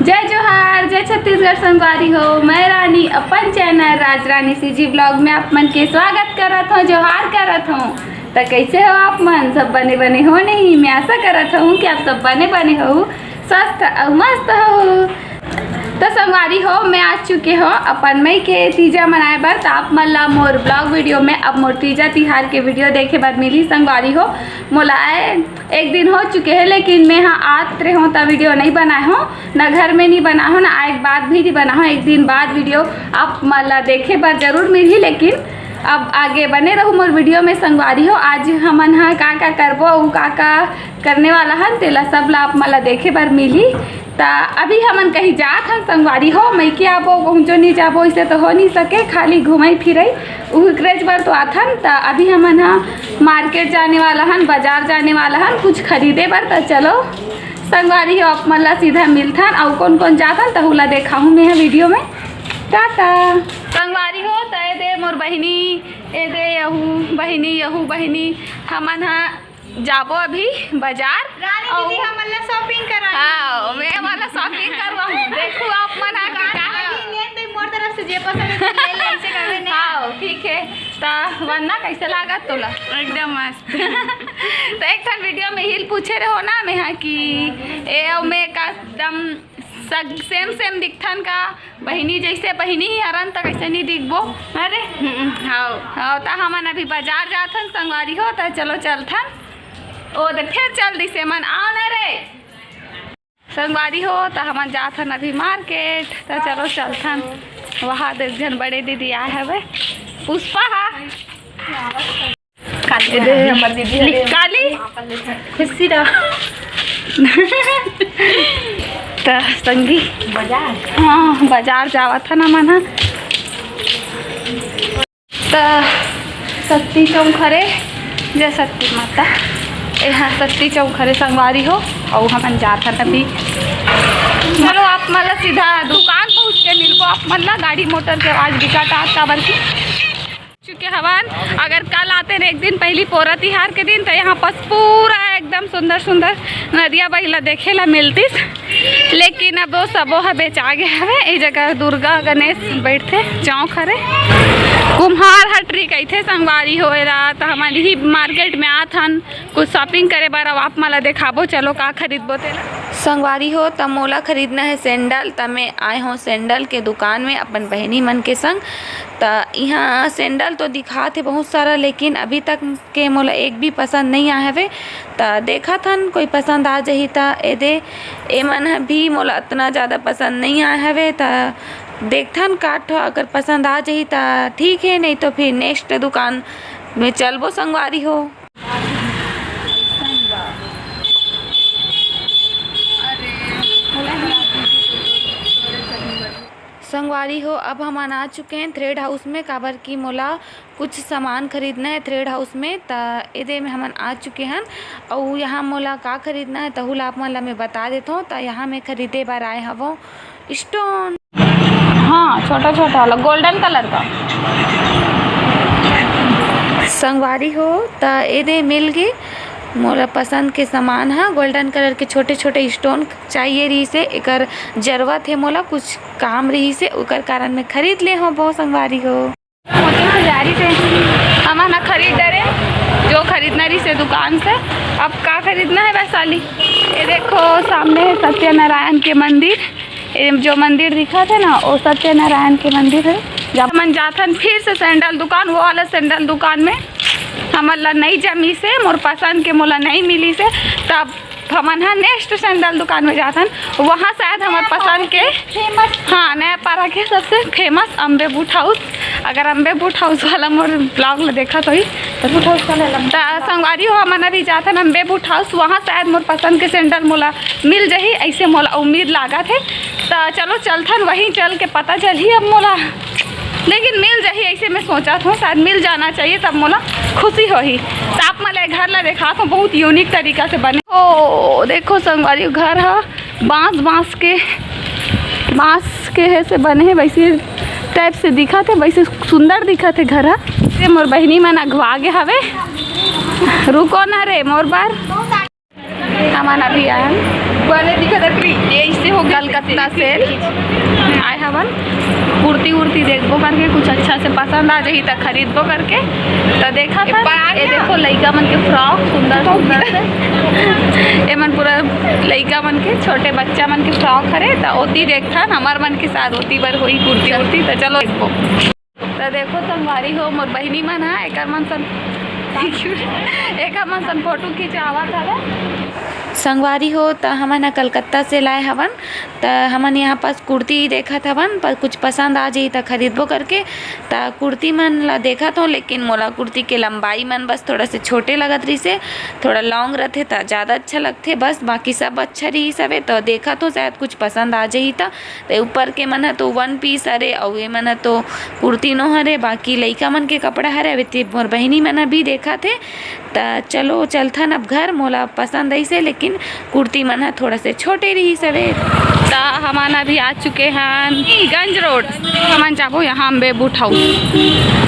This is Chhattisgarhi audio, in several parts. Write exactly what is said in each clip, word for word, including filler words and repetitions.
जय जोहार, जय छत्तीसगढ़ संगवारी हो। मैं रानी अपन चैनल राज रानी सीजी ब्लॉग में आप मन के स्वागत करत हूँ, जोहार करत हूँ। त कैसे हो आप मन? सब बने बने हो नहीं? मैं आशा करत हूँ कि आप सब बने बने हो, स्वस्थ अउ मस्त हो। तो संगवारी हो, मैं आ चुके हो अपन मई के तीजा मनाए बर। त आप मन ला मोर ब्लॉग वीडियो में अब मोर तीजा तिहार के वीडियो देखे बर मिली संगवारी हो। मोला आए एक दिन हो चुके है, लेकिन मैं हा आत रहे हूँ त वीडियो नहीं बनाए हूँ, ना घर में नहीं बना हूँ, ना आए के बाद भी नहीं बना हूँ। एक दिन बाद वीडियो आप मन ला देखे बर जरूर मिलही, लेकिन अब आगे बने रहू मोर वीडियो में संगवारी हो। आज हमन हा का का करबो अउ का का करने वाला हन, तेला सब ला आप मन ला देखे बर मिली। त अभी हमन कहीं जात हन संगवारी हो, मइके आबो, पहुँचो नहीं जाबो, इसे तो हो नहीं सके, खाली घूमई फिरई उहकरेच बर तो आथन। त अभी हमन हा मार्केट जाने वाला हन, बाजार जाने वाला हन कुछ खरीदे बर। त चलो संगवारी हो, आप मन ला सीधा मिलथन अउ कौन कौन जाथन तहू ला देखाहूँ मैं हा वीडियो में। टाटा संगवारी हो। त ए दे मोर बहिनी, ए दे यहू बहिनी, यहू बहिनी, हमन हा जाबो अभी बाजार। रानी अउ दीदी हमन ला शॉपिंग करा। हाँ, मैं हमन ला शॉपिंग करवाहूँ। देखू आप मन हा का का लेन दे, मोर तरफ से जे पसंद है ले ले, ऐसे करबे नहीं। हाँ, ठीक है। त वरना कैसे लागत तोला? एकदम मस्त। त एक ठन वीडियो में हिल पूछे रहो ना मैं हा कि ए अउ मैं का एकदम सग सेम सेम दिखथन का? बहिनी जैसे बहिनी ही हरन त कैसे नहीं दिखबो? अरे हम्म, हाँ। हाँ, त हमन अभी बाजार जाथन संगवारी हो, त चलो चलथन। ओ दे फिर चल दिसे मन, आओ ना रे संगवारी हो। त हमन जाथन अभी मार्केट, त चलो चलथन। वहाँ दे एक झन बड़े दीदी आए हवे, पुष्पा हा। काली ए दे हमर दीदी हरे। काली खुशी रह। त संगी बाजार। हाँ, बाजार जावत हन हमन हा। त शक्ति चौक हरे, जय शक्ति माता। यहाँ शक्ति चौक हरे संगवारी हो, अउ हमन जात हन अभी। चलो आप मन ला सीधा दुकान पहुँच के मिलबो आप मन ला। गाड़ी मोटर के आवाज बिकट आत काबर की चुके हवन। अगर कल आते न एक दिन पहली पोरा तिहार के दिन, त यहाँ पास पूरा एकदम सुंदर सुंदर नदिया बही ला देखे ला मिलतिस, लेकिन अब वो सबो ह बेचा गे हवे। ए जगह दुर्गा गणेश बैठथे, चौक हरे, कुम्हार हटरी कहिथे संगवारी हो एला। त हमन ही मार्केट में आत हन, कुछ शॉपिंग करे बर, अब आप मन ला देखाबो, चलो का खरीदबो तेला। संगवारी हो, त मोला खरीदना है सैंडल, त मैं आए हों सैंडल के दुकान में अपन बहिनी मन के संग। त इहाँ सैंडल तो दिखात हे बहुत सारा, लेकिन अभी तक के मोला एक भी पसंद नहीं आए हवे। त देखत हन कोई पसंद आ जही त ए दे, ए मन ह भी मोला अतना ज़्यादा पसंद नहीं आए हवे। त देखथन काट ठो अगर पसंद आ जही त ठीक है, नहीं तो फिर नेक्स्ट दुकान में चलबो संगवारी हो। संगवारी हो, अब हमन आ चुके हैं थ्रेड हाउस में, काबर कि मोला कुछ सामान खरीदना है थ्रेड हाउस में। त एदे में हमन आ चुके हन, अउ यहाँ मोला का खरीदना है तहू ला आप मन ला मैं बता देथों। त यहाँ मैं खरीदे बर आए हवों स्टोन। हाँ, छोटा छोटा वाला गोल्डन कलर का। संगवारी हो, त एदे मिल गे मोला पसंद के सामान हा। गोल्डन कलर के छोटे छोटे स्टोन चाहिए रहिस हे, एकर जरूरत हे मोला, कुछ काम रहिस हे, ओकर कारण मैं खरीद ले हवों संगवारी हो। मोती पुजारी से हमन ह खरीद डरे, जो खरीदना रहिस हे दुकान से। अब का खरीदना है वैशाली? ये देखो, सामने है सत्यनारायण के मंदिर। ये जो मंदिर दिखत है ना, वो सत्यनारायण के मंदिर है। जब हमन जाथन फिर से सैंडल दुकान, वो वाला सैंडल दुकान में हमन ला नहीं जमिस हे, मोर पसंद के मोला नहीं मिलिस हे, तब हमन ह नेक्स्ट सैंडल दुकान में जाथन, वहाँ शायद हमर पसंद के, फेमस। हाँ, नया पारा के सबसे फेमस अम्बे बूट हाउस। अगर अम्बे बूट हाउस वाला मोर ब्लॉग ला देखत होही, त बूट हाउस वाला ला। त संगवारी हो, हमन अभी जाथन अम्बे बूट हाउस, वहाँ शायद मोर पसंद के सैंडल मोला मिल जही, ऐसे मोला उम्मीद लागत हे। त चलो चलथन, वहीं चल के पता चलही अब मोला, लेकिन मिल जही ऐसे मैं सोचत हूँ, शायद मिल जाना चाहिए, तब मोला खुशी होही। त आप मन ला घर ला देखात हूँ, बहुत यूनिक तरीका से बने। ओ देखो संगवारी, घर ह बांस, बांस के, बांस के हे से बने हे, वैसे टाइप से दिखत हे, वैसे सुंदर दिखत हे घर ह। से मोर बहिनी मन अघवा गे हवे, रुको ना रे मोर बर। हमन अभी आए हन। बने दिखत हे ट्री, ये इससे हो कलकत्ता से आए हवन, कुर्ती उर्ती देखबो करके, कुछ अच्छा से पसंद आ जाही त खरीदबो करके। त देखा था, ये देखो लइका मन के फ्रॉक सुंदर सुंदर से। ये मन पूरा लइका मन के, छोटे बच्चा मन के फ्रॉक हरे। त ओती देखथन, हमर मन के साथ ओती बर होई कुर्ती उर्ती। त चलो देखबो। त देखो संगवारी हो, मोर बहिनी मन ह, एकर मन सन एकर मन सन फोटो खिंचावत हवे। संगवारी हो, त हमन ह कलकत्ता से लाए हवन, त हमन यहाँ पास कुर्ती देखत हवन, पर कुछ पसंद आ जाही त खरीदबो करके। त कुर्ती मन ला देखत हो, लेकिन मोला कुर्ती के लंबाई मन बस थोड़ा से छोटे लगत रहिसे, थोड़ा लॉन्ग रथे त ज़्यादा अच्छा लगथे। बस बाकी सब अच्छा रहिस हवे, त देखत हो शायद कुछ पसंद आ जाही त। त ऊपर के मन ह तो वन पीस हरे, अउ ये मन ह तो कुर्ती नो हरे, बाकी लइका मन के कपड़ा हरे। अभी ते मोर बहिनी मन ह भी देखत हे। त चलो चलथन अब घर। मोला पसंद आइसे, लेकिन कुर्ती मन ह थोड़ा से छोटे रहिस हवे। त हमन अभी आ चुके हन गंज रोड। हमन जाबो यहाँ अम्बे बूट हाउस,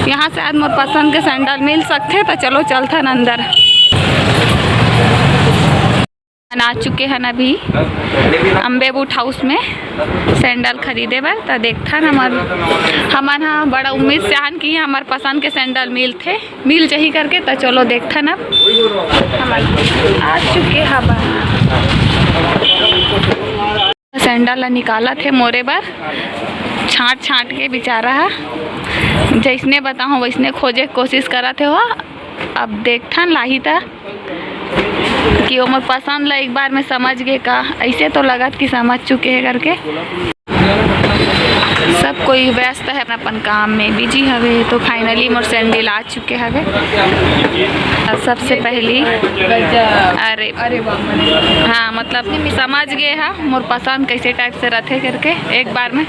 यहाँ शायद मोर पसंद के सैंडल मिल सकथे। त चलो चलथन अंदर। हमन आ चुके हन अभी अम्बे बूट हाउस में सैंडल खरीदे बर। त देखथन, हमर, हमन ह बड़ा उम्मीद से आन कि हमर पसंद के सैंडल मिलथे, मिल जही करके। त चलो देखथन, अब हमन आ चुके हवन। सैंडल ला निकालत हे मोरे बर, छांट छांट के बेचारा ह, जैसने बताहूँ वैसने खोजे के कोशिश करत हे। हो, अब देखथन लाही त कि ओमर पसंद ला एक बार में समझ गे का। ऐसे तो लगत कि समझ चुके हे करके। सब कोई व्यस्त है अपन काम में, बिजी हवे। तो फाइनली मोर सैंडल आ चुके हवे। सबसे पहली, अरे, अरे वाह, हाँ, मतलब समझ गे हा मोर पसंद कैसे टाइप से रथे करके। एक बार में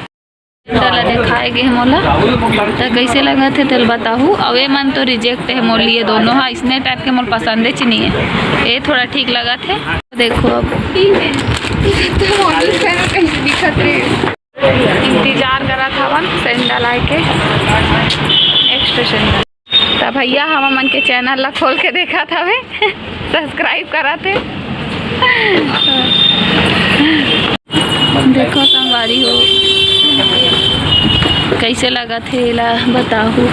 सैंडल ला देखाए गे हे मोला, त कैसे लगत हे तेल बताहू। अउ ए मन तो रिजेक्ट हे मोर लिए दोनों हा, इसने टाइप के मोर पसंदेच नहीं है। ए थोड़ा ठीक लगत हे। देखो अब इंतजार करत हवन सैंडल आए के, एक्स्ट्रा सैंडल। त भैया हमन के चैनल ला खोल के देखत हवे, सब्सक्राइब करत हे। देखो संगवारी हो, कैसे लगत हे एला बताहू,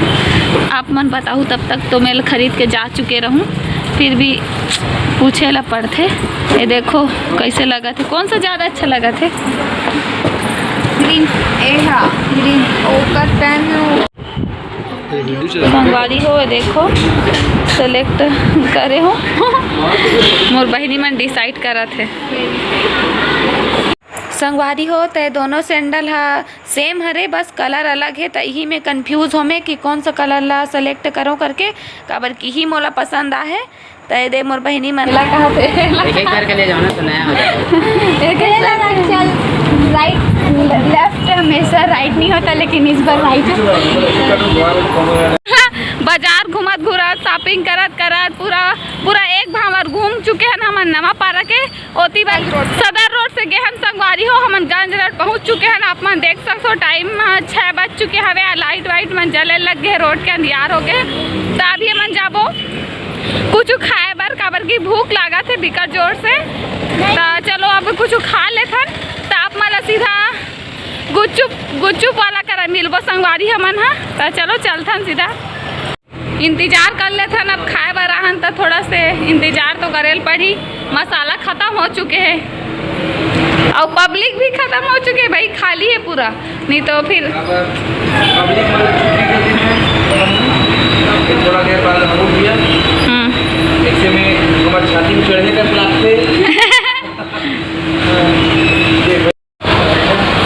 आप मन बताहू। तब तक तो मैं खरीद के जा चुके रहूँ, फिर भी पूछे ला पड़थे। ये देखो कैसे लगत हे, कौन सा ज़्यादा अच्छा लगत हे? ग्रीन, ए हा ग्रीन, ओकर पेन में वो संगवारी हो, देखो, सेलेक्ट करे हो। मोर बहिनी मन डिसाइड करत हे। संगवारी हो, ते दोनों सैंडल हा सेम हरे, बस कलर अलग हे, त इही में कंफ्यूज होमे कि कौन सा कलर ला सेलेक्ट करो करके, काबर कि ही मोला पसंद आहे। त ये दे मोर बहिनी मन ला कहा थे। एक एक करके ले जाओ ना, तो नया हो जाएगा। एक एक करके चल, राइट, लेफ्ट हमेशा राइट नहीं होता, लेकिन इस बार राइट है। बाजार घूमत घूरत, शॉपिंग करत करत पूरा, पूरा एक भांवर घूम चुके हैं हमन नवापारा के। ओती बर सदर रोड से गे हन संगवारी हो, हमन गंज रोड पहुंच चुके हन। आप मन देख सकथो, टाइम छः बज चुके हवे, लाइट वाइट मन जले लग गे, रोड के अंधियार हो गे। त अभी हमन जाबो कुछ खाए बर, काबर की भूख लागत हे बिकट जोर से। त चलो अब कुछ खा लेथन, त आप मन ला सीधा गुपचुप, गुपचुप वाला करा मिलबो संगवारी हमन हा। त चलो चलथन सीधा। इंतजार कर लेथन, अब खाए बर आहन त थोड़ा से इंतजार तो करे ल पड़ही। मसाला खत्म हो चुके हे अउ पब्लिक भी खत्म हो चुके हे भाई, खाली है पूरा, नहीं तो फिर अब पब्लिक मतलब छुट्टी के दिन है, तो हम थोड़ा देर बाद हम उठ गया। हम्म। ऐसे में हमारे छाती में चढ़ने का प्लान थे।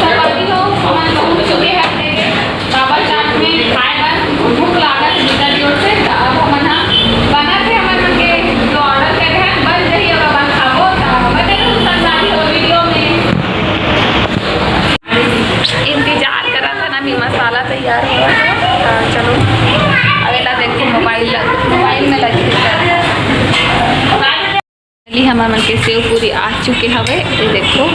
संगवारी हो, हमन पहुंच चुके हैं तेरे बाबा चाट में खाए बर। भूख लागत हे बिकट जोर से, त अब हमन ह बनाथे हमन मन के जो ऑर्डर करे हैं, बन जाही, अब अपन खाबो, त बने रहू संगवारी हो वीडियो में। इंतजार करत हन, अभी मसाला तैयार होवत हे। त चलो, अब एला देखो, मोबाइल लग, मोबाइल में लगे हे। फाइनली हमर मन के सेव पूरी आ चुके हवे। ये देखो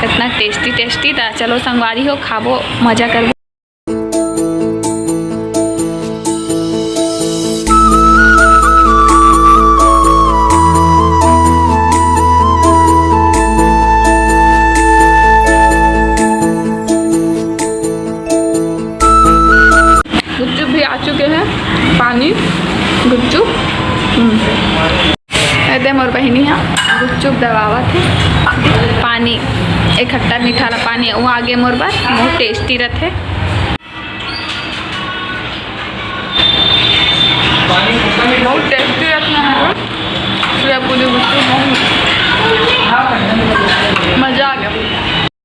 कितना टेस्टी टेस्टी। त चलो संगवारी हो, खाबो, मजा करबो। ए खट्टा मीठा ला पानी, वो आगे मोर बर बहुत टेस्टी रथे। बहुत टेस्टी रखना है। पूरा पूरी गुपचुप बहुत मजा आ गया।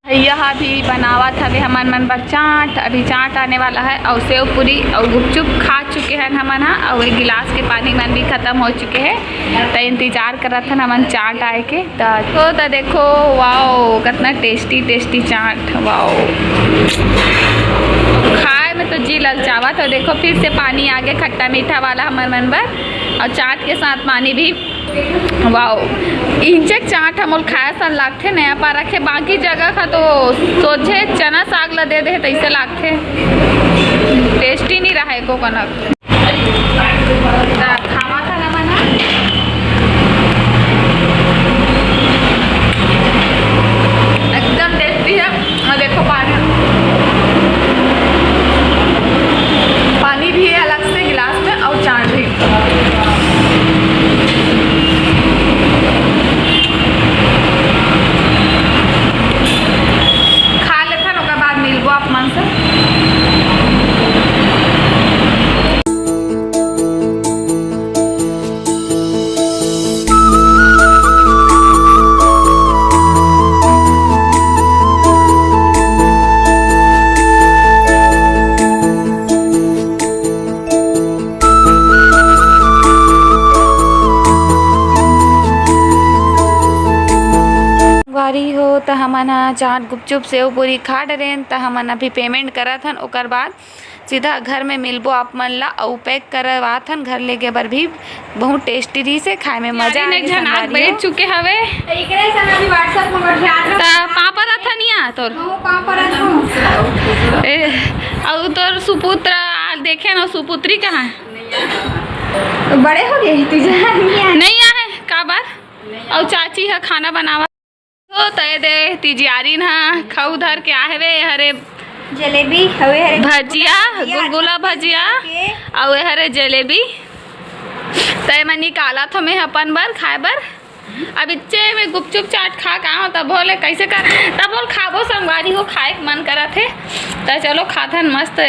भैया हा भी बनावत हवे हमन मन बर चाट। अभी चाट आने वाला है, और सेव पूरी और गुपचुप खा चुके हैं हमन हा, और एक गिलास के पानी मन भी खत्म हो चुके हैं। त इंतजार करत हन हमन चाट आए के। त तो, त देखो, वाओ, कितना टेस्टी टेस्टी चाट, वाओ। खाए में तो जी ललचावत हो। देखो, फिर से पानी आगे खट्टा मीठा वाला हमर मन बर, और चाट के साथ पानी भी। वाओ, इंचक चाट हमोल खाए सन लागथे, नया पारा के। बाकी जगह का तो सोझे चना साग ला दे दे, तैसे लागथे, टेस्टी नहीं रहा एको कनक। त खावा था ना मना। एकदम टेस्टी है। और देखो पानी, पानी भी है अलग से गिलास में और चाट भी। खा लेथन, ओकर बाद मिलबो आप मन से। संगवारी हो, त हमन ह चाट, गुपचुप, सेव पूरी खा डरेन, त हमन अभी पेमेंट करत हन। ओकर बाद सीधा घर में मिलबो आप मन ला, अउ पैक करवात हन, घर लेगे बर भी। बहुत टेस्टी रहिस हे, खाए में मजा आ गे। झन आग संगवारी हो। बैठ चुके हवे। एकरे संग अभी WhatsApp में बतियात त रहूं। पाँव परत हन या तोर? हाँ, पाँव परत हूँ। ए, अउ तोर सुपुत्र आ देखे न, सुपुत्री कहाँ है? तो बड़े हो गए, तुझे नहीं आए। नहीं आए, का बार? अउ चाची ह खाना बनावा। हो त ए दे, तिजियारिन ह खऊ धर के आहे वे, हरे जलेबी हवे, हरे भजिया, भजिया, गुलगुला भजिया, के। अउ ए हरे जलेबी। त एमा निकालत हमें अपन बर, खाए बर। अब इच्चे में गुपचुप चाट खा का हो, तब बोले कैसे कर, तब बोल खाबो संगवारी हो, खाए के मन करत हे। त चलो खाथन मस्त।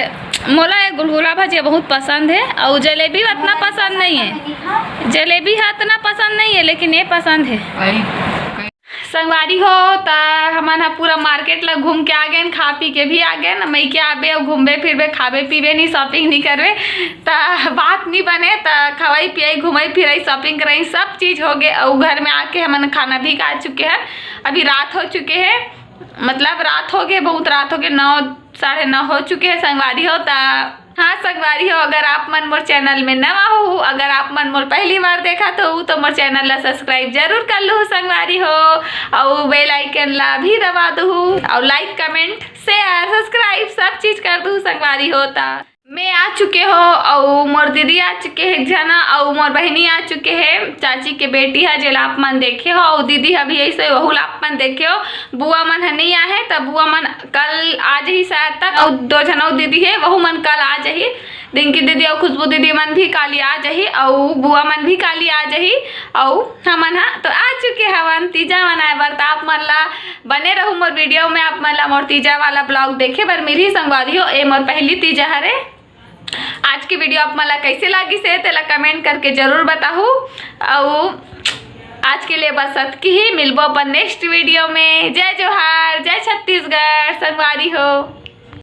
मोला ये गुलगुला भजिया बहुत पसंद है, और जलेबी उतना पसंद नहीं है, जलेबी है इतना पसंद नहीं है, लेकिन ये पसंद है। संगवारी हो, त हमन ह पूरा मार्केट ला घूम के आ गेन, खा पी के भी आ गेन। मइके आबे अउ घूमबे फिरबे, खाबे पीबे नहीं, शॉपिंग नहीं करबे, त बात नहीं बने। त खवाई पियाई, घुमाई फिराई, शॉपिंग कराई, सब चीज हो गे। अउ घर में आके हमन खाना भी खा चुके हैं। अभी रात हो चुके हैं, मतलब रात हो गए, बहुत रात हो गए, नौ, साढ़े नौ हो चुके हैं संगवारी हो। त हाँ संगवारी हो, अगर आप मन मोर चैनल में नवा हो, अगर आप मन मोर पहली बार देखा तो, तो मोर चैनल ला सब्सक्राइब जरूर कर लू संगवारी हो, और बेल आइकन ला भी दबा दू, और लाइक, कमेंट, शेयर, सब्सक्राइब सब चीज कर दू संगवारी हो। त मैं आ चुके हो, और मोर दीदी आ चुके है एक झना, और मोर बहिनी आ चुके है, चाची के बेटी है, जेला आप मन देखे हो, और दीदी अभी ऐसे वहू ला आप मन देखे हो। बुआ मन ह नहीं आहे, त बुआ मन कल आ जही शायद तक, अउ दो झन अउ दीदी हे, वहू मन कल आ जही। रिंकी दीदी अउ खुशबू दीदी मन भी काली आ जही, अउ बुआ मन भी काली आ जही। अउ हमन ह तो आ चुके हवन तीजा मनाए बर, त आप मन ला बने रहू मोर वीडियो में, आप मन ला मोर तीजा वाला ब्लॉग देखे बर मिलही संगवारी हो। ए मोर पहली तीजा हरे। आज की वीडियो आप मन ला कैसे लागिस हे, तेला कमेंट करके जरूर बताहू। अउ आज के लिए बस अतकी ही, मिलबो अपन नेक्स्ट वीडियो में। जय जोहार, जय छत्तीसगढ़ संगवारी हो।